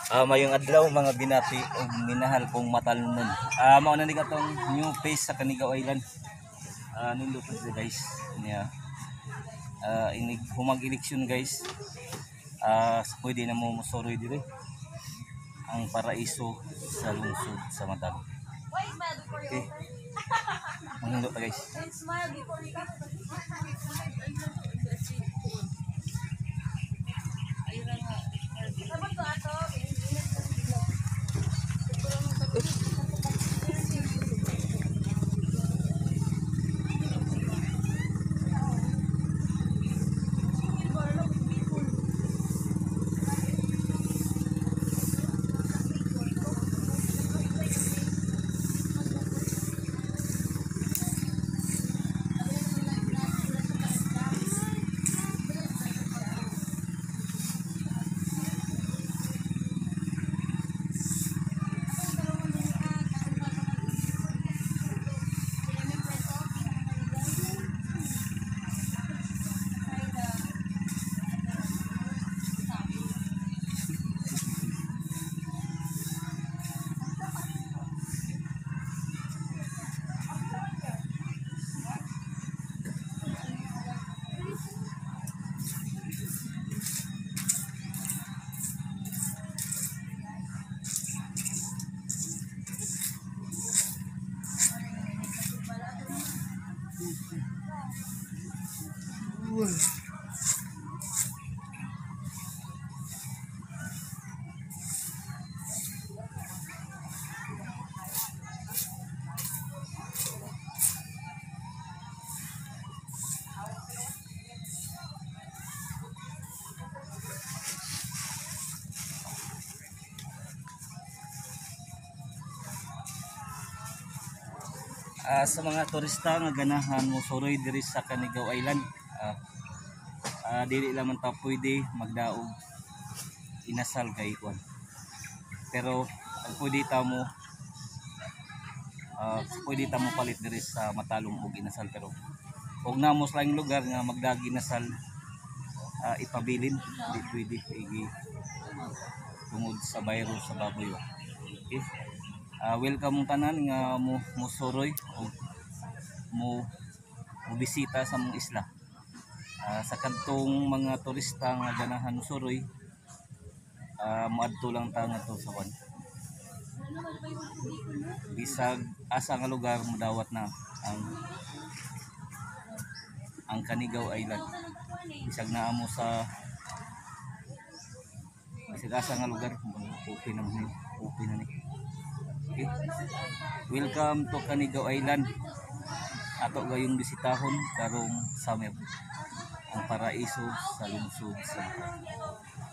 Mayong adlaw, mga binati ug minahal kong matalnon. Mao na ni katong new face sa Canigao Island. Nindot na sila, guys. Niya. Inig humag eleksyon, guys. Pwede na mo mosoroy dire. Ang paraiso sa lungsod sa Matalom. Okay. Manindot ta, guys. Smile before you Sabot ko ato. Sa mga turista nga ganahan mo suroy diri sa Canigao Island, dili lang man ta pwede magdaog inasal kay kuan. Pero ang pwede ta mo palit diri sa Matalom og inasal, pero og namo sa laing lugar nga magdaag inasal, ipabilin, di pwede igi tungod sa virus sa baboy. Okay. Welcome tanan nga mo musuroy og mo bisita sa mong isla. Sa kadtong mga turista nga ganahan musuroy, moadto lang ta ngadto sa kwan. Bisag asa nga lugar modawat na ang Canigao Island. Bisag naa mo sa bisag asa nga lugar, okay na ni, okay na ni. Okay. Welcome to Canigao Island. Ato gayong bisitahon karong summer, ang paraiso sa lungsod sa Bataan.